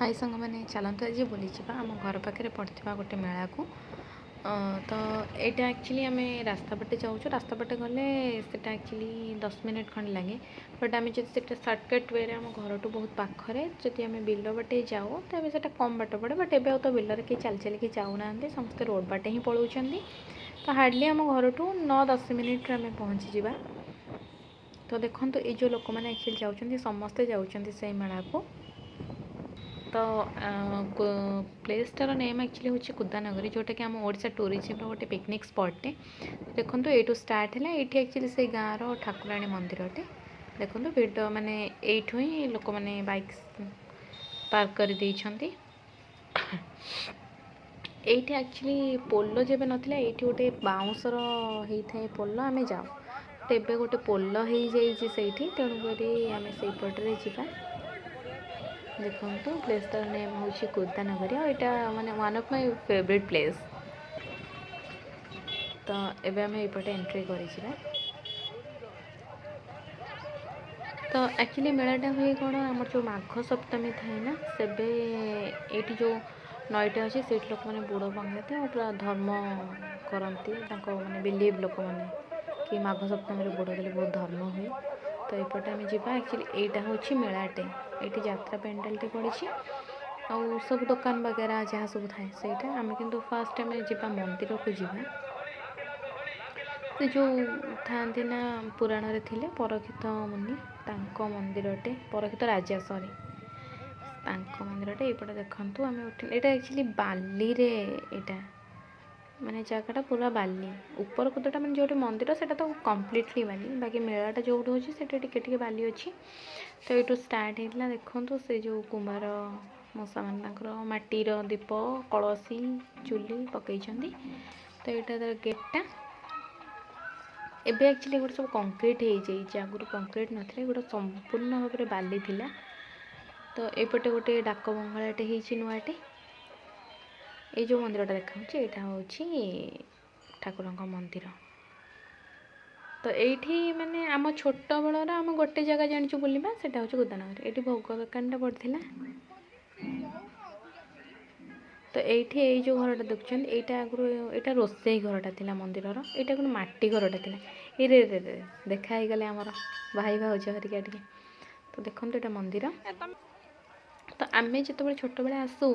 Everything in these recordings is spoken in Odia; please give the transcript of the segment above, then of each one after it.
ହାଇ ସାଙ୍ଗମାନେ, ଚାଲନ୍ତୁ ଆଜି ବୁଲିଯିବା ଆମ ଘର ପାଖରେ ପଡ଼ିଥିବା ଗୋଟେ ମେଳାକୁ। ତ ଏଇଟା ଆକ୍ଚୁଆଲି ଆମେ ରାସ୍ତା ପଟେ ଯାଉଛୁ। ରାସ୍ତା ପଟେ ଗଲେ ସେଟା ଆକ୍ଚୁଆଲି 10 ମିନିଟ୍ ଖଣ୍ଡେ ଲାଗେ। ବଟ୍ ଆମେ ଯଦି ସେଟା ସର୍ଟକଟ୍ ୱେରେ, ଆମ ଘରଠୁ ବହୁତ ପାଖରେ, ଯଦି ଆମେ ବିଲ ବାଟେ ଯାଉ, ତେବେ ସେଟା କମ୍ ବାଟ ପଡ଼େ। ବଟ୍ ଏବେ ଆଉ ତ ବିଲରେ କେହି ଚାଲି ଚାଲିକି ଯାଉନାହାନ୍ତି, ସମସ୍ତେ ରୋଡ଼ ବାଟେ ହିଁ ପଳାଉଛନ୍ତି। ତ ହାର୍ଡ଼ଲି ଆମ ଘରଠୁ 9-10 ମିନିଟ୍ରେ ଆମେ ପହଞ୍ଚିଯିବା। ତ ଦେଖନ୍ତୁ, ଏଇ ଯେଉଁ ଲୋକମାନେ ଆକ୍ଚୁଆଲି ଯାଉଛନ୍ତି, ସମସ୍ତେ ଯାଉଛନ୍ତି ସେଇ ମେଳାକୁ। ତ ପ୍ଲେସ୍ଟାର ନେମ୍ ଆକ୍ଚୁଆଲି ହେଉଛି କୁଦାନଗରୀ, ଯେଉଁଟାକି ଆମ ଓଡ଼ିଶା ଟୁରିଜିମ୍ର ଗୋଟେ ପିକନିକ୍ ସ୍ପଟ୍ଟେ। ଦେଖନ୍ତୁ, ଏଇଠୁ ଷ୍ଟାର୍ଟ ହେଲା। ଏଇଠି ଆକ୍ଚୁଆଲି ସେଇ ଗାଁର ଠାକୁରାଣୀ ମନ୍ଦିରଟେ। ଦେଖନ୍ତୁ, ଭିଡ଼ ମାନେ ଏଇଠୁ ହିଁ ଲୋକମାନେ ବାଇକ୍ ପାର୍କ କରିଦେଇଛନ୍ତି। ଏଇଠି ଆକ୍ଚୁଆଲି ପୋଲ ଯେବେ ନଥିଲା, ଏଇଠି ଗୋଟେ ବାଉଁଶର ହେଇଥାଏ ପୋଲ, ଆମେ ଯାଉ। ତ ଏବେ ଗୋଟେ ପୋଲ ହେଇଯାଇଛି ସେଇଠି, ତେଣୁକରି ଆମେ ସେଇପଟରେ ଯିବା। ଦେଖନ୍ତୁ, ପ୍ଲେସ୍ଟାର ନେମ୍ ହେଉଛି କୁଦାନଗରୀ ଆଉ ଏଇଟା ମାନେ one of my favourite place। ତ ଏବେ ଆମେ ଏଇପଟେ ଏଣ୍ଟ୍ରି କରିଯିବା। ତ ଆକ୍ଚୁଆଲି ମେଳାଟା ହୁଏ କ'ଣ, ଆମର ଯେଉଁ ମାଘ ସପ୍ତମୀ ଥାଏ ନା, ସେବେ ଏଇଠି ଯେଉଁ ନଈଟା ଅଛି, ସେଇଠି ଲୋକମାନେ ବୁଡ଼ ପକାନ୍ତି ଆଉ ପୁରା ଧର୍ମ କରନ୍ତି। ତାଙ୍କ ମାନେ ବିଲିଭ୍ ଲୋକମାନେ କି ମାଘ ସପ୍ତମୀରେ ବୁଡ଼ ଦେଲେ ବହୁତ ଧର୍ମ ହୁଏ। ତ ଏପଟେ ଆମେ ଯିବା। ଆକ୍ଚୁଆଲି ଏଇଟା ହେଉଛି ମେଳାଟେ। ଏଇଠି ଯାତ୍ରା ପେଣ୍ଡାଲଟେ ପଡ଼ିଛି ଆଉ ସବୁ ଦୋକାନ ବଗେରା ଯାହା ସବୁ ଥାଏ ସେଇଟା। ଆମେ କିନ୍ତୁ ଫାର୍ଷ୍ଟ ଆମେ ଯିବା, ମନ୍ଦିରକୁ ଯିବା। ସେ ଯେଉଁ ଥାଆନ୍ତି ନା, ପୁରାଣରେ ଥିଲେ ପରକ୍ଷିତ ମୁନି, ତାଙ୍କ ମନ୍ଦିରଟେ, ପରକ୍ଷିତ ରାଜା, ସରି, ତାଙ୍କ ମନ୍ଦିରଟେ ଏଇପଟେ। ଦେଖନ୍ତୁ, ଆମେ ଉଠି ଏଇଟା ଆକ୍ଚୁଆଲି ବାଲିରେ, ଏଇଟା ମାନେ ଜାଗାଟା ପୁରା ବାଲି। ଉପର କୁଦଟା, ମାନେ ଯେଉଁଠି ମନ୍ଦିର, ସେଇଟା ତ କମ୍ପ୍ଲିଟଲି ବାଲି। ବାକି ମେଳାଟା ଯେଉଁଠି ହେଉଛି, ସେଠି ଟିକେ ଟିକେ ବାଲି ଅଛି। ତ ଏଇଠୁ ଷ୍ଟାର୍ଟ ହେଇଥିଲା। ଦେଖନ୍ତୁ, ସେ ଯେଉଁ କୁମ୍ଭାର ମଶାମାନେ ତାଙ୍କର ମାଟିର ଦୀପ, କଳସୀ, ଚୁଲି ପକେଇଛନ୍ତି। ତ ଏଇଟା ତାର ଗେଟ୍ଟା। ଏବେ ଆକ୍ଚୁଆଲି ଏଗୁଡ଼ା ସବୁ କଂକ୍ରିଟ୍ ହେଇଯାଇଛି, ଆଗରୁ କଂକ୍ରିଟ୍ ନଥିଲା, ଏଗୁଡ଼ା ସମ୍ପୂର୍ଣ୍ଣ ଭାବରେ ବାଲି ଥିଲା। ତ ଏଇପଟେ ଗୋଟେ ଡାକ ବଙ୍ଗଳାଟେ ହେଇଛି ନୂଆଟେ। ଏଇ ଯେଉଁ ମନ୍ଦିରଟା ଦେଖାହେଉଛି, ଏଇଟା ହେଉଛି ଠାକୁରଙ୍କ ମନ୍ଦିର। ତ ଏଇଠି ମାନେ ଆମ ଛୋଟବେଳର ଆମେ ଗୋଟେ ଜାଗା ଜାଣିଛୁ ବୁଲିବା, ସେଇଟା ହେଉଛି ଗୋଦାନଗର। ଏଇଠି ଭୋଗ ଦୋକାନଟା ପଡ଼ିଥିଲା। ତ ଏଇଠି ଏଇ ଯେଉଁ ଘରଟା ଦେଖୁଛନ୍ତି, ଏଇଟା ଆଗରୁ ଏଇଟା ରୋଷେଇ ଘରଟା ଥିଲା ମନ୍ଦିରର। ଏଇଟା ଗୋଟେ ମାଟି ଘରଟା ଥିଲା। ଏରେ ରେ ରେ, ଦେଖା ହେଇଗଲେ ଆମର ଭାଇ ଭାଉଜ ହେରିକା ଟିକେ। ତ ଦେଖନ୍ତୁ, ଏଇଟା ମନ୍ଦିର। ତ ଆମେ ଯେତେବେଳେ ଛୋଟବେଳେ ଆସୁ,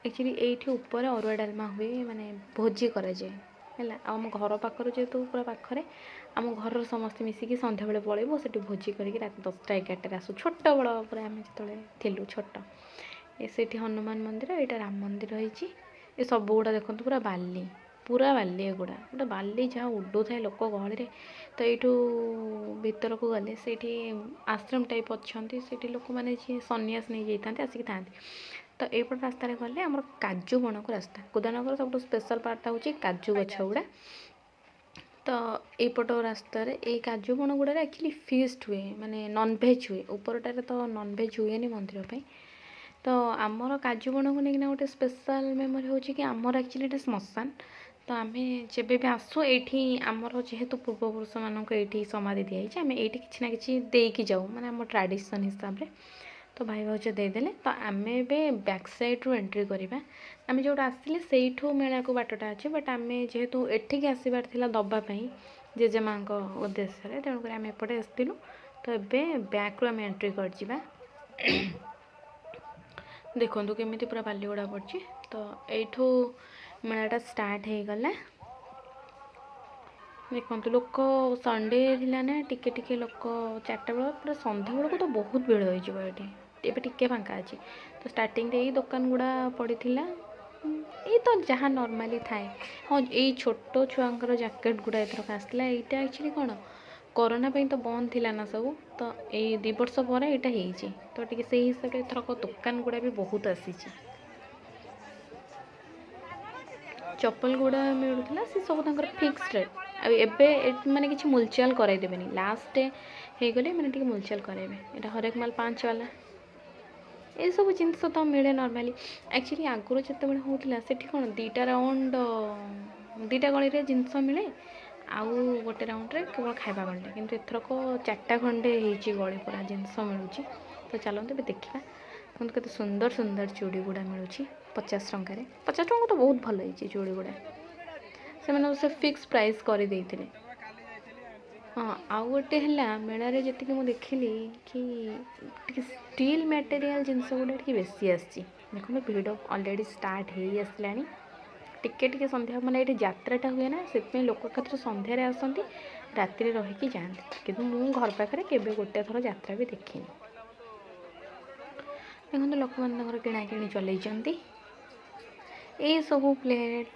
ଆକ୍ଚୁଆଲି ଏଇଠି ଉପରେ ଅରୁଆ ଡାଲମା ହୁଏ, ମାନେ ଭୋଜି କରାଯାଏ ହେଲା। ଆଉ ଆମ ଘର ପାଖରୁ ଯେହେତୁ ପୁରା ପାଖରେ, ଆମ ଘରର ସମସ୍ତେ ମିଶିକି ସନ୍ଧ୍ୟାବେଳେ ପଳେଇବୁ, ସେଠି ଭୋଜି କରିକି ରାତି 10ଟା 11ଟାରେ ଆସୁ। ଛୋଟବେଳ ପୁରା, ଆମେ ଯେତେବେଳେ ଥିଲୁ ଛୋଟ। ଏ ସେଇଠି ହନୁମାନ ମନ୍ଦିର, ଏଇଟା ରାମ ମନ୍ଦିର ହେଇଛି। ଏ ସବୁ ଗୁଡ଼ା ଦେଖନ୍ତୁ, ପୁରା ବାଲି, ପୁରା ବାଲି। ଏଗୁଡ଼ା ଗୋଟେ ବାଲି ଯାହା ଉଡ଼ୁଥାଏ ଲୋକ ଗହଳିରେ। ତ ଏଇଠୁ ଭିତରକୁ ଗଲେ ସେଇଠି ଆଶ୍ରମ ଟାଇପ୍ ଅଛନ୍ତି। ସେଇଠି ଲୋକମାନେ ଯିଏ ସନ୍ନ୍ୟାସ ନେଇଯାଇଥାନ୍ତି, ଆସିକି ଥାଆନ୍ତି। ତ ଏଇପଟ ରାସ୍ତାରେ ଗଲେ ଆମର କାଜୁ ବଣକୁ ରାସ୍ତା। କୁଦାନଗର ସବୁଠୁ ସ୍ପେଶାଲ୍ ପାର୍ଟଟା ହେଉଛି କାଜୁ ଗଛ ଗୁଡ଼ା। ତ ଏଇପଟ ରାସ୍ତାରେ ଏଇ କାଜୁ ବଣ ଗୁଡ଼ାରେ ଆକ୍ଚୁଆଲି ଫିଷ୍ଟ ହୁଏ, ମାନେ ନନଭେଜ୍ ହୁଏ। ଉପରଟାରେ ତ ନନଭେଜ୍ ହୁଏନି ମନ୍ଦିର ପାଇଁ। ତ ଆମର କାଜୁ ବଣକୁ ନେଇକିନା ଗୋଟେ ସ୍ପେଶାଲ୍ ମେମୋରି ହେଉଛି କି ଆମର ଆକ୍ଚୁଆଲି ଏଇଟା ଶ୍ମଶାନ। ତ ଆମେ ଯେବେ ବି ଆସୁ ଏଇଠି, ଆମର ଯେହେତୁ ପୂର୍ବପୁରୁଷମାନଙ୍କୁ ଏଇଠି ସମାଧି ଦିଆହେଇଛି, ଆମେ ଏଇଠି କିଛି ନା କିଛି ଦେଇକି ଯାଉ, ମାନେ ଆମ ଟ୍ରାଡ଼ିସନ୍ ହିସାବରେ। ତ ଭାଇ ଭାଉଜ ଦେଇଦେଲେ। ତ ଆମେ ଏବେ ବ୍ୟାକ୍ ସାଇଡ଼୍ରୁ ଏଣ୍ଟ୍ରି କରିବା। ଆମେ ଯେଉଁଠୁ ଆସିଲେ, ସେଇଠୁ ମେଳାକୁ ବାଟଟା ଅଛି। ବଟ୍ ଆମେ ଯେହେତୁ ଏଠିକି ଆସିବାର ଥିଲା ଦେବା ପାଇଁ ଜେଜେମାଙ୍କ ଉଦ୍ଦେଶ୍ୟରେ, ତେଣୁକରି ଆମେ ଏପଟେ ଆସିଥିଲୁ। ତ ଏବେ ବ୍ୟାକ୍ରୁ ଆମେ ଏଣ୍ଟ୍ରି କରିଯିବା। ଦେଖନ୍ତୁ, କେମିତି ପୁରା ବାଲିଗୁଡ଼ା ପଡ଼ିଛି। ତ ଏଇଠୁ ମେଳାଟା ଷ୍ଟାର୍ଟ ହେଇଗଲା। ଦେଖନ୍ତୁ, ଲୋକ ସଣ୍ଡେ ଥିଲା ନା, ଟିକେ ଟିକେ ଲୋକ 4ଟା ବେଳ, ପୁରା ସନ୍ଧ୍ୟାବେଳକୁ ତ ବହୁତ ଭିଡ଼ ହେଇଯିବ ଏଠି। ଏବେ ଟିକେ ଫାଙ୍କା ଅଛି। ତ ଷ୍ଟାର୍ଟିଂରେ ଏଇ ଦୋକାନ ଗୁଡ଼ା ପଡ଼ିଥିଲା, ଏଇ ତ ଯାହା ନର୍ମାଲି ଥାଏ। ହଁ, ଏଇ ଛୋଟ ଛୁଆଙ୍କର ଜ୍ୟାକେଟ୍ ଗୁଡ଼ା ଏଥରକ ଆସିଥିଲା। ଏଇଟା ଆକ୍ଚୁଆଲି କ'ଣ, କରୋନା ପାଇଁ ତ ବନ୍ଦ ଥିଲା ନା ସବୁ। ତ ଏଇ 2 ବର୍ଷ ପରେ ଏଇଟା ହେଇଛି। ତ ଟିକେ ସେଇ ହିସାବରେ ଏଥରକ ଦୋକାନ ଗୁଡ଼ା ବି ବହୁତ ଆସିଛି। ଚପଲ ଗୁଡ଼ା ମିଳୁଥିଲା, ସେ ସବୁ ତାଙ୍କର ଫିକ୍ସ ରେଟ୍। ଆଉ ଏବେ ମାନେ କିଛି ମୂଲଚାଲ କରାଇ ଦେବେନି। ଲାଷ୍ଟ ହେଇଗଲେ ମାନେ ଟିକେ ମୂଲଚାଲ କରାଇବେ। ଏଇଟା ହରେକ ମାଲ ପାଞ୍ଚ ବାଲା, ଏସବୁ ଜିନିଷ ତ ମିଳେ ନର୍ମାଲି। ଆକ୍ଚୁଆଲି ଆଗରୁ ଯେତେବେଳେ ହେଉଥିଲା, ସେଠି କ'ଣ ଦୁଇଟା ରାଉଣ୍ଡ, ଦୁଇଟା ଗଳିରେ ଜିନିଷ ମିଳେ ଆଉ ଗୋଟେ ରାଉଣ୍ଡରେ କେବଳ ଖାଇବା ଗଳିରେ। କିନ୍ତୁ ଏଥରକ ଚାରିଟା ଖଣ୍ଡେ ହେଇଛି ଗଳି, ପୁରା ଜିନିଷ ମିଳୁଛି। ତ ଚାଲନ୍ତୁ, ଏବେ ଦେଖିବା। ଦେଖନ୍ତୁ କେତେ ସୁନ୍ଦର ସୁନ୍ଦର ଚୁଡ଼ି ଗୁଡ଼ା ମିଳୁଛି 50 ଟଙ୍କାରେ। 50 ଟଙ୍କା ତ ବହୁତ ଭଲ ହେଇଛି ଚୁଡ଼ି ଗୁଡ଼ା। ସେମାନେ ଅବଶ୍ୟ ଫିକ୍ସ ପ୍ରାଇସ୍ କରିଦେଇଥିଲେ। ହଁ, ଆଉ ଗୋଟେ ହେଲା ମେଳାରେ ଯେତିକି ମୁଁ ଦେଖିଲି କି ଟିକେ ଷ୍ଟିଲ୍ ମ୍ୟାଟେରିଆଲ୍ ଜିନିଷ ଗୁଡ଼ା ଟିକେ ବେଶୀ ଆସିଛି। ଦେଖନ୍ତୁ, ଭିଡ଼ ଅଲରେଡ଼ି ଷ୍ଟାର୍ଟ ହେଇ ଆସିଲାଣି ଟିକେ ଟିକେ। ସନ୍ଧ୍ୟା ମାନେ ଏଇଠି ଯାତ୍ରାଟା ହୁଏ ନା, ସେଥିପାଇଁ ଲୋକ ଏକାଥରେ ସନ୍ଧ୍ୟାରେ ଆସନ୍ତି, ରାତିରେ ରହିକି ଯାଆନ୍ତି। କିନ୍ତୁ ମୁଁ ଘର ପାଖରେ କେବେ ଗୋଟେ ଥର ଯାତ୍ରା ବି ଦେଖିନି। ଦେଖନ୍ତୁ, ଲୋକମାନେ ତାଙ୍କର କିଣାକିଣି ଚଲେଇଛନ୍ତି। ଏଇସବୁ ପ୍ଲେଟ୍,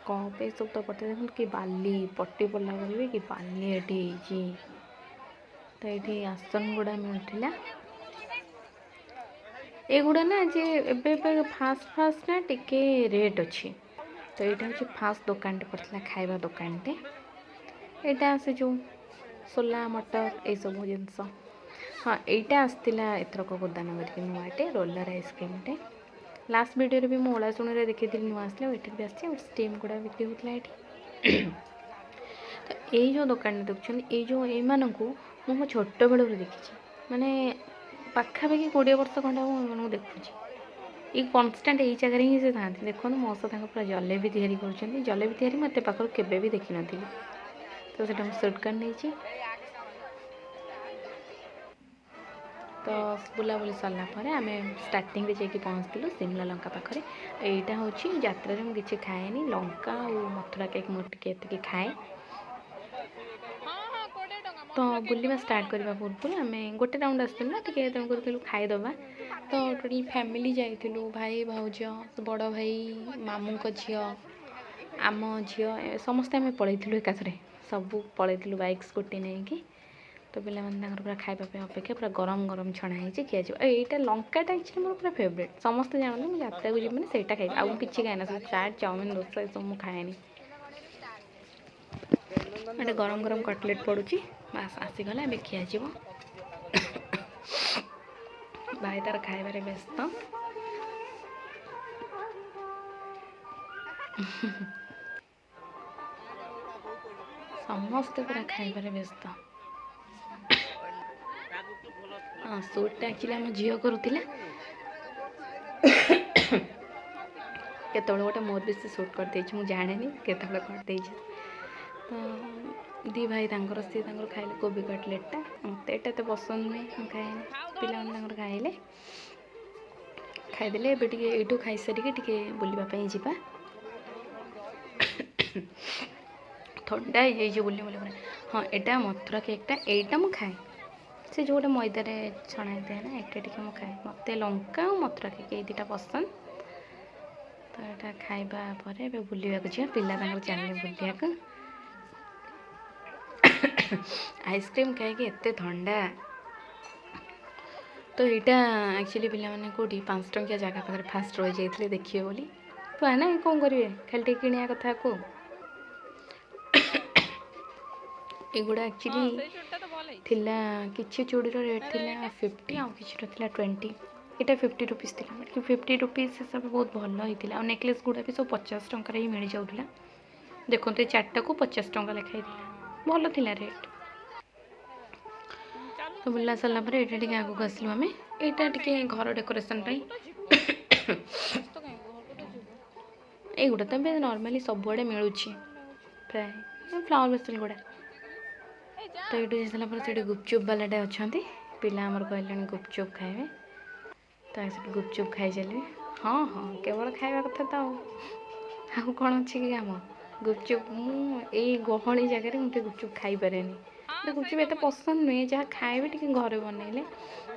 କପ୍ ଏସବୁ ତ ପଡ଼ିଥାଏ। ଦେଖନ୍ତୁ କି ବାଲି, ପଟି ପଡ଼ିଲା ଭଳି କି ବାଲି ଏଠି ହେଇଛି। ତ ଏଇଠି ଆସନ ଗୁଡ଼ା ମିଳୁଥିଲା। ଏଗୁଡ଼ା ନା ଯେ ଏବେ ଏବେ ଫାଷ୍ଟ ଫାଷ୍ଟ ନା ଟିକେ ରେଟ୍ ଅଛି। ତ ଏଇଟା ହେଉଛି ଫାଷ୍ଟ ଦୋକାନଟେ ପଡ଼ିଥିଲା, ଖାଇବା ଦୋକାନଟେ ଏଇଟା। ସେ ଯେଉଁ ସୋଲା, ମଟର ଏଇସବୁ ଜିନିଷ। ହଁ, ଏଇଟା ଆସିଥିଲା ଏଥରକ ଗୋଦାନଗରୀକି ନୂଆଟେ, ରୋଲର ଆଇସ୍କ୍ରିମ୍ଟେ। ଲାଷ୍ଟ ଭିଡ଼ିଓରେ ବି ମୁଁ ଓଳାଶୁଣୀରେ ଦେଖିଥିଲି ନୂଆ ଆସିଲା, ଆଉ ଏଠି ବି ଆସିଛି। ଆଉ ଷ୍ଟିମ୍ ଗୁଡ଼ା ବିକ୍ରି ହେଉଥିଲା ଏଠି। ତ ଏଇ ଯେଉଁ ଦୋକାନଟା ଦେଖୁଛନ୍ତି, ଏଇ ଯେଉଁ ଏଇମାନଙ୍କୁ ମୁଁ ମୋ ଛୋଟବେଳରୁ ଦେଖିଛି, ମାନେ ପାଖାପାଖି 20 ବର୍ଷ ଖଣ୍ଡେ ମୁଁ ଏମାନଙ୍କୁ ଦେଖୁଛି। ଏଇ କନଷ୍ଟାଣ୍ଟ ଏଇ ଜାଗାରେ ହିଁ ସେ ଥାଆନ୍ତି। ଦେଖନ୍ତୁ, ମୋ ସହ ତାଙ୍କ ପୁରା ଜଲେବି ତିଆରି କରୁଛନ୍ତି। ଜଲେବି ତିଆରି ମୁଁ ଏତେ ପାଖରୁ କେବେ ବି ଦେଖିନଥିଲି, ତ ସେଇଟା ମୁଁ ସୁଟ୍ କରି ନେଇଛି। ତ ବୁଲାବୁଲି ସରିଲା ପରେ ଆମେ ଷ୍ଟାର୍ଟିଂରେ ଯାଇକି ପହଞ୍ଚିଥିଲୁ ସିମଲା ଲଙ୍କା ପାଖରେ। ଏଇଟା ହେଉଛି ଯାତ୍ରାରେ ମୁଁ କିଛି ଖାଏନି। ଲଙ୍କା ଆଉ ମଥୁରା କେକ୍ ମୁଁ ଟିକେ ଏତିକି ଖାଏ। ତ ବୁଲିବା ଷ୍ଟାର୍ଟ କରିବା ପୂର୍ବରୁ ଆମେ ଗୋଟେ ରାଉଣ୍ଡ ଆସିଥିଲୁ ନା ଟିକେ, ତେଣୁକରି କହିଲୁ ଖାଇଦେବା। ତ ଟୋଟାଲି ଫ୍ୟାମିଲି ଯାଇଥିଲୁ, ଭାଇ, ଭାଉଜ, ବଡ଼ ଭାଇ, ମାମୁଁଙ୍କ ଝିଅ, ଆମ ଝିଅ, ସମସ୍ତେ ଆମେ ପଳେଇଥିଲୁ। ଏକାଥରେ ସବୁ ପଳେଇଥିଲୁ ବାଇକ୍ ସ୍କୁଟି ନେଇକି। ତ ପିଲାମାନେ ତାଙ୍କର ପୁରା ଖାଇବା ପାଇଁ ଅପେକ୍ଷା। ପୁରା ଗରମ ଗରମ ଛଣା ହେଇଛି, ଖିଆଯିବ। ଆଉ ଏଇଟା ଲଙ୍କାଟା ଆକ୍ଚୁଆଲି ମୋର ପୁରା ଫେଭରେଟ୍। ସମସ୍ତେ ଜାଣନ୍ତି ମୁଁ ଯାତ୍ରାକୁ ଯିବି ମାନେ ସେଇଟା ଖାଇବି। ଆଉ ମୁଁ କିଛି ଖାଏନା। ସବୁ ଚାଟ୍, ଚାଉମିନ୍, ଦୋସା ଏସବୁ ମୁଁ ଖାଏନି। ଗୋଟେ ଗରମ ଗରମ କଟଲେଟ୍ ପଡ଼ୁଛି, ବାସ୍ ଆସିଗଲା, ଏବେ ଖିଆଯିବ। ଭାଇ ତାର ଖାଇବାରେ ବ୍ୟସ୍ତ। ସମସ୍ତେ ପୁରା ଖାଇବାରେ ବ୍ୟସ୍ତ। ହଁ, ସୁଟ୍ଟା ଆକ୍ଚୁଆଲି ଆମ ଝିଅ କରୁଥିଲା। କେତେବେଳେ ଗୋଟେ ମୋର ବି ସେ ସୁଟ୍ କରିଦେଇଛି, ମୁଁ ଜାଣିନି କେତେବେଳେ କରିଦେଇଛି। ତ ଦୁଇ ଭାଇ ତାଙ୍କର, ସିଏ ତାଙ୍କର ଖାଇଲେ କୋବି କଟଲେଟ୍ଟା। ମୋତେ ଏଇଟା ଏତେ ପସନ୍ଦ ନୁହେଁ, ମୁଁ ଖାଏନି। ପିଲାମାନେ ତାଙ୍କର ଖାଇଲେ, ଖାଇଦେଲେ। ଏବେ ଟିକେ ଏଇଠୁ ଖାଇସାରିକି ଟିକେ ବୁଲିବା ପାଇଁ ଯିବା। ଥଣ୍ଡା ହେଇଯାଇଛି ବୁଲି ବୁଲି ପୁରା। ହଁ, ଏଇଟା ମଥୁରା କେକ୍ଟା, ଏଇଟା ମୁଁ ଖାଏ। ସେ ଯେଉଁ ଗୋଟେ ମଇଦାରେ ଛଣା ହେଇଥାଏ ନା, ଏଇଟା ଟିକେ ମୁଁ ଖାଏ। ମୋତେ ଲଙ୍କା ଆଉ ମଥୁରା କେକ୍ ଏଇ ଦୁଇଟା ପସନ୍ଦ। ତ ଏଇଟା ଖାଇବା ପରେ ଏବେ ବୁଲିବାକୁ ଯିବା। ପିଲା ତାଙ୍କର ଚାଲିଲେ ବୁଲିବାକୁ। ଆଇସ୍କ୍ରିମ୍ ଖାଇକି ଏତେ ଥଣ୍ଡା। ତ ଏଇଟା ଆକ୍ଚୁଆଲି ପିଲାମାନେ କେଉଁଠି 5 ଟଙ୍କିଆ ଜାଗା ପାଖରେ ଫାଷ୍ଟ ରହିଯାଇଥିଲେ ଦେଖିବେ ବୋଲି। ଛୁଆ ନା, କ'ଣ କରିବେ, ଖାଲି ଟିକେ କିଣିବା କଥାକୁ। ଏଗୁଡ଼ା ଆକ୍ଚୁଆଲି ଥିଲା, କିଛି ଚୁଡ଼ିର ରେଟ୍ ଥିଲା 50 ଆଉ କିଛିର ଥିଲା 20। ଏଇଟା 50 ରୁପିସ୍ ଥିଲା। 50 ରୁପିସ୍ ହିସାବରେ ବହୁତ ଭଲ ହେଇଥିଲା। ଆଉ ନେକଲେସ୍ ଗୁଡ଼ା ବି ସବୁ 50 ଟଙ୍କାରେ ହିଁ ମିଳିଯାଉଥିଲା। ଦେଖନ୍ତୁ, ଏ ଚାରିଟାକୁ 50 ଟଙ୍କା ଲେଖା ହେଇଥିଲା, ଭଲ ଥିଲା ରେଟ୍। ତ ବୁଲା ସରିଲା ପରେ ଏଇଟା ଟିକେ ଆଗକୁ ଆସିଲୁ ଆମେ। ଏଇଟା ଟିକେ ଘର ଡେକୋରେସନ୍ ପାଇଁ। ଏଇଗୁଡ଼ା ତ ଏବେ ନର୍ମାଲି ସବୁଆଡ଼େ ମିଳୁଛି ପ୍ରାୟ, ଫ୍ଲାୱାର ବେସଲ୍ ଗୁଡ଼ା। ତ ଏଇଠୁ ଯାଇସାରିଲା ପରେ ସେଇଠି ଗୁପଚୁପ୍ ବାଲାଟା ଅଛନ୍ତି। ପିଲା ଆମର କହିଲେଣି ଗୁପଚୁପ୍ ଖାଇବେ, ତ ସେଠି ଗୁପଚୁପ୍ ଖାଇ ଚାଲିବେ। ହଁ, କେବଳ ଖାଇବା କଥା ତ, ଆଉ କ'ଣ ଅଛି କି କାମ? ଗୁପଚୁପ୍ ମୁଁ ଏଇ ଗହଳି ଜାଗାରେ ମୁଁ ଟିକେ ଗୁପଚୁପ୍ ଖାଇପାରେନି। ମୋତେ ଗୁପଚୁପ୍ ଏତେ ପସନ୍ଦ ନୁହେଁ। ଯାହା ଖାଇବି ଟିକେ ଘରେ ବନେଇଲେ,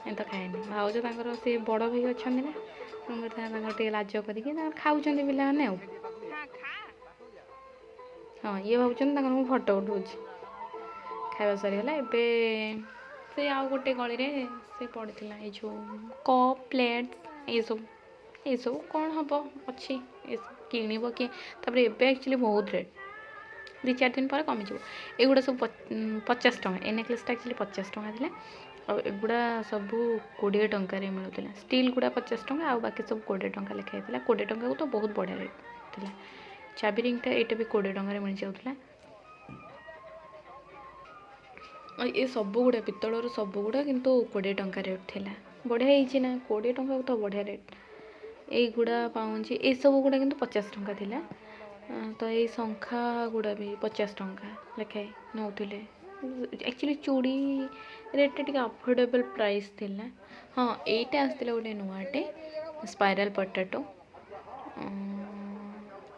ଏ ତ ଖାଏନି। ଭାଉଜ ତାଙ୍କର, ସେ ବଡ଼ ଭାଇ ଅଛନ୍ତି ନା, ତେଣୁକରି ତାଙ୍କର ଟିକେ ଲାଜ କରିକି ତାଙ୍କର ଖାଉଛନ୍ତି ପିଲାମାନେ। ଆଉ ହଁ, ଇଏ ଭାବୁଛନ୍ତି ତାଙ୍କର ମୁଁ ଫଟୋ ଉଠାଉଛି। ଖାଇବା ସରିଗଲା। ଏବେ ସେ ଆଉ ଗୋଟେ ଗଳିରେ ସେ ପଡ଼ିଥିଲା ଏଇ ଯେଉଁ କପ୍, ପ୍ଲେଟ୍ ଏସବୁ। ଏସବୁ କ'ଣ ହେବ ଅଛି, ଏସବୁ କିଣିବ କିଏ? ତାପରେ ଏବେ ଆକ୍ଚୁଆଲି ବହୁତ ରେଟ୍, 2-4 ଦିନ ପରେ କମିଯିବ। ଏଗୁଡ଼ା ସବୁ 50 ଟଙ୍କା। ଏ ନେକଲେସ୍ଟା ଆକ୍ଚୁଆଲି 50 ଟଙ୍କା ଥିଲା। ଆଉ ଏଗୁଡ଼ା ସବୁ 20 ଟଙ୍କାରେ ମିଳୁଥିଲା। ଷ୍ଟିଲ୍ ଗୁଡ଼ା 50 ଟଙ୍କା ଆଉ ବାକି ସବୁ 20 ଟଙ୍କା ଲେଖା ହେଇଥିଲା। 20 ଟଙ୍କାକୁ ତ ବହୁତ ବଢ଼ିଆ ରେଟ୍ ଥିଲା। ଚାବି ରିଙ୍ଗଟା, ଏଇଟା ବି 20 ଟଙ୍କାରେ ମିଳିଯାଉଥିଲା। ଆଉ ଏ ସବୁ ଗୁଡ଼ା ପିତ୍ତଳର ସବୁ ଗୁଡ଼ା କିନ୍ତୁ 20 ଟଙ୍କା ରେଟ୍ ଥିଲା। ବଢ଼ିଆ ହେଇଛି ନା? 20 ଟଙ୍କାକୁ ତ ବଢ଼ିଆ ରେଟ୍। ଏଇଗୁଡ଼ା ପାଉଁଜି, ଏଇସବୁ ଗୁଡ଼ା କିନ୍ତୁ 50 ଟଙ୍କା ଥିଲା। ତ ଏଇ ଶଙ୍ଖା ଗୁଡ଼ା ବି 50 ଟଙ୍କା ଲେଖାଏଁ ନେଉଥିଲେ। ଆକ୍ଚୁଆଲି ଚୁଡ଼ି ରେଟ୍ଟା ଟିକେ ଆଫୋର୍ଡେବଲ୍ ପ୍ରାଇସ୍ ଥିଲା। ହଁ, ଏଇଟା ଆସିଥିଲା ଗୋଟେ ନୂଆଟେ ସ୍ପାଇରାଲ୍ ପଟାଟୋ।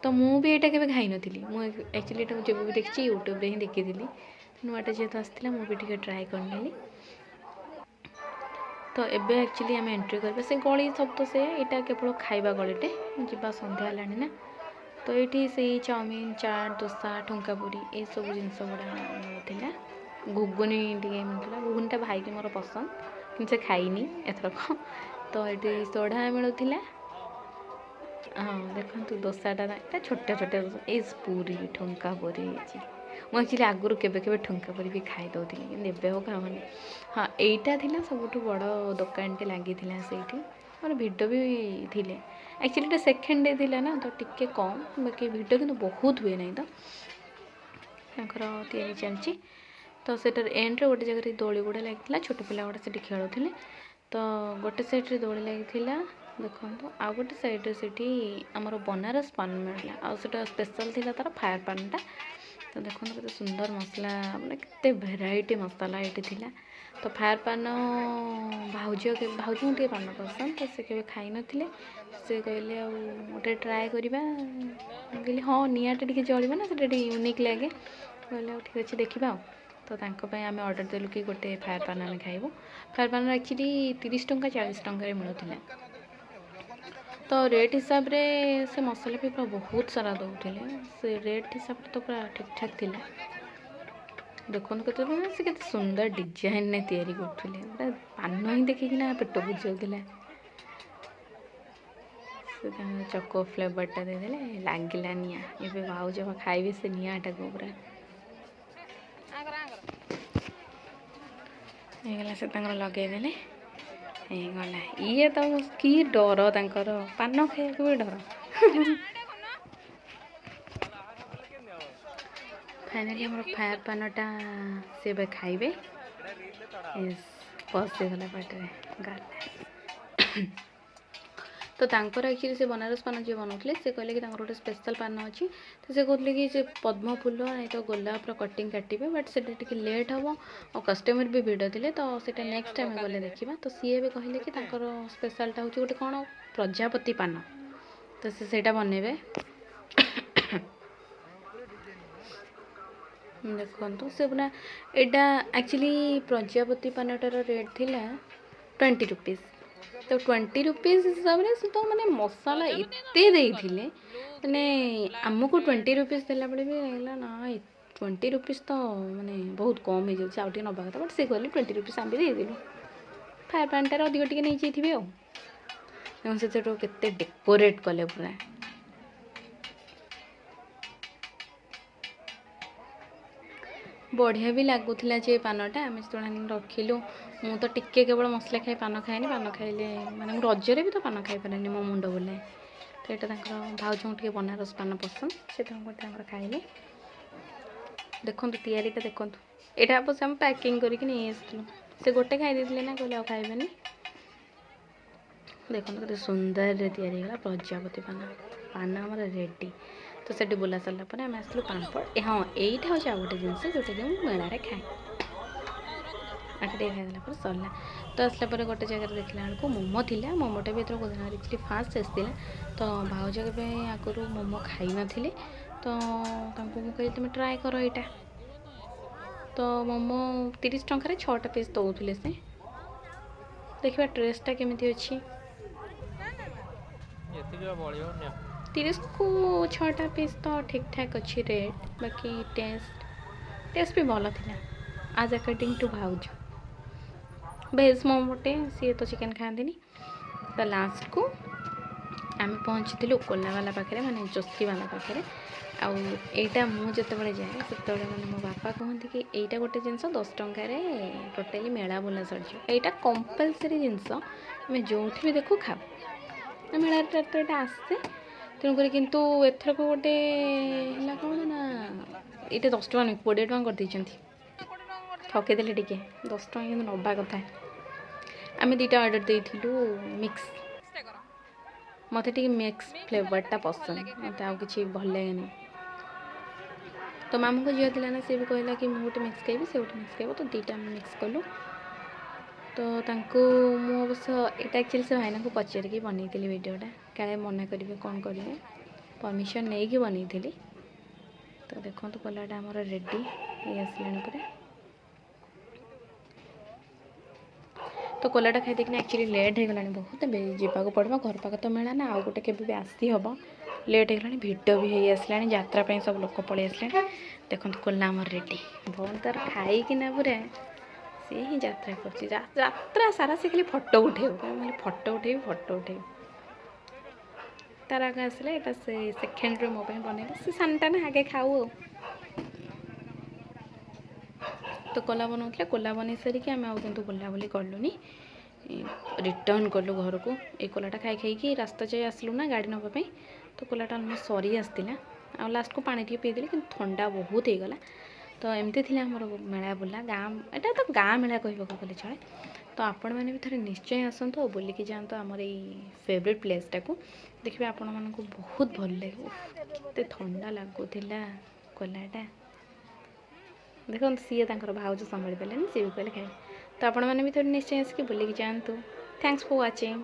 ତ ମୁଁ ବି ଏଇଟା କେବେ ଖାଇନଥିଲି। ମୁଁ ଆକ୍ଚୁଆଲି ଏଇଟାକୁ ଯେବେ ବି ଦେଖିଛି, ୟୁଟ୍ୟୁବରେ ହିଁ ଦେଖିଥିଲି। ନୂଆଟା ଯେହେତୁ ଆସିଥିଲା, ମୁଁ ବି ଟିକେ ଟ୍ରାଏ କରିନେଲି। ତ ଏବେ ଆକ୍ଚୁଆଲି ଆମେ ଏଣ୍ଟ୍ରି କରିବା। ସେ ଗଳି ସବୁ ତ ସେଇଆ, ଏଇଟା କେବଳ ଖାଇବା ଗଳିଟେ। ଯିବା, ସନ୍ଧ୍ୟା ହେଲାଣି ନା। ତ ଏଇଠି ସେଇ ଚାଉମିନ, ଚାଟ୍, ଦୋସା, ଠୁଙ୍କା ପୁରୀ, ଏସବୁ ଜିନିଷ ଗୁଡ଼ା ମିଳୁଥିଲା। ଘୁଗୁନି ଟିକେ ମିଳୁଥିଲା। ଘୁଗୁନିଟା ଭାଇକି ମୋର ପସନ୍ଦ, କିନ୍ତୁ ସେ ଖାଇନି ଏଥରକ। ତ ଏଠି ସୋଢ଼ା ମିଳୁଥିଲା। ହଁ, ଦେଖନ୍ତୁ ଦୋସାଟା, ଏଇଟା ଛୋଟ ଛୋଟ ଦୋସା। ଏଇ ପୁରୀ, ଠୁଙ୍କା ପୁରୀ ହେଇଛି। ମୁଁ ଆକ୍ଚୁଆଲି ଆଗରୁ କେବେ କେବେ ଠୁଙ୍କା ପୁରୀ ବି ଖାଇ ଦେଉଥିଲି, କିନ୍ତୁ ଏବେ ଆଉ ଖାଉନି। ହଁ, ଏଇଟା ଥିଲା ସବୁଠୁ ବଡ଼ ଦୋକାନଟେ ଲାଗିଥିଲା ସେଇଠି। ଆମର ଭିଡ଼ ବି ଥିଲେ। ଆକ୍ଚୁଆଲି ଏଇଟା ସେକେଣ୍ଡ ଡେ ଥିଲା ନା, ତ ଟିକେ କମ୍, ବାକି ଭିଡ଼ କିନ୍ତୁ ବହୁତ ହୁଏ ନାହିଁ। ତ ତାଙ୍କର ତିଆରି ଚାଲିଛି। ତ ସେଟାର ଏଣ୍ଡରେ ଗୋଟେ ଜାଗାରେ ଦୋଳି ଗୁଡ଼ା ଲାଗିଥିଲା। ଛୋଟ ପିଲା ଗୁଡ଼ା ସେଠି ଖେଳୁଥିଲେ। ତ ଗୋଟେ ସାଇଡ଼୍ରେ ଦୋଳି ଲାଗିଥିଲା ଦେଖନ୍ତୁ, ଆଉ ଗୋଟେ ସାଇଡ଼୍ରେ ସେଠି ଆମର ବନାରସ ପାନ ମିଳିଲା। ଆଉ ସେଟା ସ୍ପେଶାଲ୍ ଥିଲା ତା'ର ଫାୟାର୍ ପାନଟା। ତ ଦେଖନ୍ତୁ କେତେ ସୁନ୍ଦର ମସଲା, ମାନେ କେତେ ଭେରାଇଟି ମସଲା ଏଇଠି ଥିଲା। ତ ଫାୟାର୍ ପାନ ଭାଉଜ, ଭାଉଜଙ୍କୁ ଟିକେ ପାନ ପସନ୍ଦ, ତ ସେ କେବେ ଖାଇନଥିଲେ। ସେ କହିଲେ ଆଉ ଗୋଟେ ଟ୍ରାଏ କରିବା। ମୁଁ କହିଲି ହଁ, ନିଆଁଟା ଟିକେ ଜଳିବ ନା, ସେଟା ଟିକେ ୟୁନିକ୍ ଲାଗେ। କହିଲେ ଆଉ ଠିକ୍ ଅଛି, ଦେଖିବା। ଆଉ ତ ତାଙ୍କ ପାଇଁ ଆମେ ଅର୍ଡ଼ର ଦେଲୁ କି ଗୋଟେ ଫାୟାର୍ ପାନ ଆମେ ଖାଇବୁ। ଫାୟାର୍ ପାନ ଆକ୍ଚୁଆଲି 30 ଟଙ୍କା, 40 ଟଙ୍କାରେ ମିଳୁଥିଲା। ତ ରେଟ୍ ହିସାବରେ ସେ ମସଲା ବି ପୁରା ବହୁତ ସାରା ଦେଉଥିଲେ। ସେ ରେଟ୍ ହିସାବରେ ତ ପୁରା ଠିକ୍ ଠାକ୍ ଥିଲା। ଦେଖନ୍ତୁ କେତେ, ମାନେ ସେ କେତେ ସୁନ୍ଦର ଡିଜାଇନରେ ତିଆରି କରୁଥିଲେ। ପୁରା ପାନ ହିଁ ଦେଖିକିନା ପେଟ ପୁରିଯାଉଥିଲା। ସେ ତାଙ୍କର ଚକୋ ଫ୍ଲେଭରଟା ଦେଇଦେଲେ, ଲାଗିଲା ନିଆଁ। ଏବେ ଭାଉଜ ଖାଇବେ ସେ ନିଆଁଟାକୁ ପୁରା। ହେଇଗଲା, ସେ ତାଙ୍କର ଲଗେଇଦେଲେ, ହେଇଗଲା। ଇଏ ତ କି ଡର ତାଙ୍କର, ପାନ ଖାଇବାକୁ ବି ଡର। ଫାଇନାଲି ଆମର ଫାୟାର ପାନଟା ସେ ଏବେ ଖାଇବେ। ପଶିଗଲା ପାଟିରେ, ଗଲା। ତ ତାଙ୍କର ଆକ୍ଚୁଆଲି ସେ ବନାରସ ପାନ ଯିଏ ବନାଉଥିଲେ, ସେ କହିଲେ କି ତାଙ୍କର ଗୋଟେ ସ୍ପେଶାଲ୍ ପାନ ଅଛି। ତ ସେ କହୁଥିଲେ କି ସେ ପଦ୍ମ ଫୁଲ ନାଇଁ ତ ଗୋଲାପର କଟିଂ କାଟିବେ, ବଟ୍ ସେଇଟା ଟିକେ ଲେଟ୍ ହେବ ଆଉ କଷ୍ଟମର୍ ବି ଭିଡ଼ ଥିଲେ। ତ ସେଇଟା ନେକ୍ସଟ ଆମେ ଗଲେ ଦେଖିବା। ତ ସିଏ ଏବେ କହିଲେ କି ତାଙ୍କର ସ୍ପେଶାଲ୍ଟା ହେଉଛି ଗୋଟେ କ'ଣ ପ୍ରଜାପତି ପାନ। ତ ସେ ସେଇଟା ବନେଇବେ। ଦେଖନ୍ତୁ, ସେ ପୁରା ଏଇଟା ଆକ୍ଚୁଆଲି ପ୍ରଜାପତି ପାନଟାର ରେଟ୍ ଥିଲା 20 ରୁପିଜ୍। ତ 20 ରୁପିଜ୍ ହିସାବରେ ସେ ତ ମାନେ ମସଲା ଏତେ ଦେଇଥିଲେ, ମାନେ ଆମକୁ 20 ରୁପିଜ୍ ଦେଲାବେଳେ ବି ଲାଗିଲା ନା, 20 ରୁପିଜ୍ ତ ମାନେ ବହୁତ କମ୍ ହେଇଯାଉଛି, ଆଉ ଟିକେ ନେବା କଥା। ବଟ୍ ସେ କହିଲେ 20 ରୁପିଜ୍, ଆମେ ବି ଦେଇଦେଲୁ। ଫାୟାର୍ ପାନଟାରେ ଅଧିକ ଟିକେ ନେଇଯାଇଥିବେ। ଆଉ ଏବଂ ସେଥିରୁ କେତେ ଡେକୋରେଟ୍ କଲେ ପୁରା। ବଢ଼ିଆ ବି ଲାଗୁଥିଲା ଯେ ପାନଟା। ଆମେ ଯେତେବେଳେ ଆଣିକି ରଖିଲୁ, ମୁଁ ତ ଟିକେ କେବଳ ମସଲା ଖାଇ ପାନ ଖାଏନି। ପାନ ଖାଇଲେ ମାନେ ମୁଁ ରଜରେ ବି ତ ପାନ ଖାଇପାରେନି, ମୋ ମୁଣ୍ଡ ବୁଲାଏ। ତ ଏଇଟା ତାଙ୍କର, ଭାଉଜଙ୍କୁ ଟିକେ ବନାରସ ପାନ ପସନ୍ଦ, ସେ ତାଙ୍କୁ ତାଙ୍କର ଖାଇଲେ। ଦେଖନ୍ତୁ, ତିଆରିଟା ଦେଖନ୍ତୁ। ଏଇଟା ଅବଶ୍ୟ ଆମେ ପ୍ୟାକିଂ କରିକି ନେଇ ଆସିଥିଲୁ। ସେ ଗୋଟେ ଖାଇ ଦେଇଥିଲେ ନା, କହିଲେ ଆଉ ଖାଇବେନି। ଦେଖନ୍ତୁ କେତେ ସୁନ୍ଦରରେ ତିଆରି ହେଇଗଲା ପ୍ରଜାପତି ପାନ। ପାନ ଆମର ରେଡ଼ି। ତ ସେଠି ବୁଲା ସାରିଲା ପରେ ଆମେ ଆସିଲୁ ପାମ୍ପଡ଼। ହଁ, ଏଇଟା ହେଉଛି ଆଉ ଗୋଟେ ଜିନିଷ ଯେଉଁଟାକି ମୁଁ ମେଳାରେ ଖାଏ। ଆଟା ଟିକେ ଖାଇଦେଲା ପରେ ସରିଲା। ତ ଆସିଲା ପରେ ଗୋଟେ ଜାଗାରେ ଦେଖିଲା ବେଳକୁ ମୋମୋ ଥିଲା। ମୋମୋଟା ବି ଏଥର ଆକ୍ଚୁଆଲି ଫାଷ୍ଟ ଆସିଥିଲା। ତ ଭାଉଜ କେବେ ଆଗରୁ ମୋମୋ ଖାଇନଥିଲେ। ତ ତାଙ୍କୁ ମୁଁ କହିଲି ତୁମେ ଟ୍ରାଏ କର ଏଇଟା। ତ ମୋମୋ 30 ଟଙ୍କାରେ ଛଅଟା ପିସ୍ ଦେଉଥିଲେ ସେ। ଦେଖିବା ଟେଷ୍ଟଟା କେମିତି ଅଛି। ଏତିକି ବଳିବ, ନିଅ। 30କୁ ଛଅଟା ପିସ୍ ତ ଠିକ୍ ଠାକ୍ ଅଛି ରେଟ୍। ବାକି ଟେଷ୍ଟ ବି ଭଲ ଥିଲା ଆଜ୍ ଆକର୍ଡ଼ିଂ ଟୁ ଭାଉଜ। ଭେଜ୍ ମୋମୋଟେ, ସିଏ ତ ଚିକେନ୍ ଖାଆନ୍ତିନି। ତ ଲାଷ୍ଟକୁ ଆମେ ପହଞ୍ଚିଥିଲୁ କୋଲାବାଲା ପାଖରେ, ମାନେ ଚସ୍କିବାଲା ପାଖରେ। ଆଉ ଏଇଟା ମୁଁ ଯେତେବେଳେ ଯାଏ, ସେତେବେଳେ ମାନେ ମୋ ବାପା କୁହନ୍ତି କି ଏଇଟା ଗୋଟେ ଜିନିଷ 10 ଟଙ୍କାରେ ଟୋଟାଲି ମେଳା ବୁଲା ସରିଯିବ। ଏଇଟା କମ୍ପଲସରି ଜିନିଷ, ଆମେ ଯେଉଁଠି ବି ଦେଖୁ ଖାଉ। ମେଳାରେ ତ ଏଇଟା ଆସେ, ତେଣୁକରି। କିନ୍ତୁ ଏଥରକ ଗୋଟେ ହେଲା କ'ଣ ନା, ଏଇଟା 10 ଟଙ୍କା ନୁହେଁ, 20 ଟଙ୍କା କରିଦେଇଛନ୍ତି। ଠକେଇଦେଲେ ଟିକେ। 10 ଟଙ୍କା କିନ୍ତୁ ନେବା କଥା। ଆମେ ଦୁଇଟା ଅର୍ଡ଼ର ଦେଇଥିଲୁ ମିକ୍ସ। ମୋତେ ଟିକେ ମିକ୍ସ ଫ୍ଲେଭରଟା ପସନ୍ଦ, ମୋତେ ଆଉ କିଛି ଭଲ ଲାଗେନି। ତ ମାମୁଁଙ୍କ ଝିଅ ଥିଲା ନା, ସେ ବି କହିଲା କି ମୁଁ ଗୋଟେ ମିକ୍ସ ଖାଇବି, ସେ ଗୋଟେ ମିକ୍ସ ଖାଇବ। ତ ଦୁଇଟା ଆମେ ମିକ୍ସ କଲୁ। ତ ତାଙ୍କୁ ମୁଁ ଅବଶ୍ୟ ଏଇଟା ଆକ୍ଚୁଆଲି ସେ ଭାଇନାଙ୍କୁ ପଚାରିକି ବନେଇଥିଲି ଭିଡ଼ିଓଟା, କାଳେ ମନା କରିବେ କ'ଣ କରିବେ, ପରମିସନ୍ ନେଇକି ବନେଇଥିଲି। ତ ଦେଖନ୍ତୁ, କୋଲାଟା ଆମର ରେଡ଼ି ହେଇ ଆସିଲାଣି ପୁରା। ତ କୋଲାଟା ଖାଇଦେଇକିନା ଆକ୍ଚୁଆଲି ଲେଟ୍ ହେଇଗଲାଣି ବହୁତ, ଏବେ ଯିବାକୁ ପଡ଼ିବ। ଘର ପାଖ ତ ମେଳା ନା, ଆଉ ଗୋଟେ କେବେ ବି ଆସି ହେବ। ଲେଟ୍ ହେଇଗଲାଣି, ଭିଡ଼ ବି ହେଇ ଆସିଲାଣି, ଯାତ୍ରା ପାଇଁ ସବୁ ଲୋକ ପଳେଇ ଆସିଲେଣି। ଦେଖନ୍ତୁ, କୋଲା ଆମର ରେଡ଼ି। ଭଉଣୀ ତାର ଖାଇକିନା ପୁରା ସିଏ ହିଁ ଯାତ୍ରା କରୁଛି। ଯାତ୍ରା ସାରା ସେ ଖାଲି ଫଟୋ ଉଠେଇବ, କହିବ ଖାଲି ଫଟୋ ଉଠେଇବି, ଫଟୋ ଉଠେଇବି। ତାର ଆଗ ଆସିଲା ଏଇଟା, ସେ ସେକେଣ୍ଡରେ ମୋ ପାଇଁ ବନେଇଲା। ସେ ସାନଟା ନା, ଆଗେ ଖାଉ। ଆଉ ତ କୋଲା ବନାଉଥିଲେ। କୋଲା ବନେଇ ସାରିକି ଆମେ ଆଉ କିନ୍ତୁ ବୁଲାବୁଲି କଲୁନି, ରିଟର୍ନ କଲୁ ଘରକୁ। ଏଇ କୋଲାଟା ଖାଇ ଖାଇକି ରାସ୍ତା ଯାଇ ଆସିଲୁ ନା ଗାଡ଼ି ନେବା ପାଇଁ, ତ କୋଲାଟା ଅଲମୋଷ୍ଟ ସରି ଆସିଥିଲା। ଆଉ ଲାଷ୍ଟକୁ ପାଣି ଟିକେ ପିଇଦେଲି, କିନ୍ତୁ ଥଣ୍ଡା ବହୁତ ହେଇଗଲା। ତ ଏମିତି ଥିଲା ଆମର ମେଳା ବୁଲା। ଗାଁ ଏଇଟା ତ ଗାଁ ମେଳା କହିବାକୁ ଗଲେ ଚଳେ। ତ ଆପଣମାନେ ବି ଥରେ ନିଶ୍ଚୟ ଆସନ୍ତୁ ଆଉ ବୁଲିକି ଯାଆନ୍ତୁ ଆମର ଏଇ ଫେଭରେଟ୍ ପ୍ଲେସ୍ଟାକୁ। ଦେଖିବେ, ଆପଣମାନଙ୍କୁ ବହୁତ ଭଲ ଲାଗିବ। କେତେ ଥଣ୍ଡା ଲାଗୁଥିଲା କୋଲାଟା। ଦେଖନ୍ତୁ, ସିଏ ତାଙ୍କର ଭାଉଜ ସମ୍ଭାଳି ପାରିଲେନି, ସିଏ ବି କହିଲେ ଖାଇବେ। ତ ଆପଣମାନେ ବି ଥରେ ନିଶ୍ଚୟ ଆସିକି ବୁଲିକି ଯାଆନ୍ତୁ। Thanks for watching.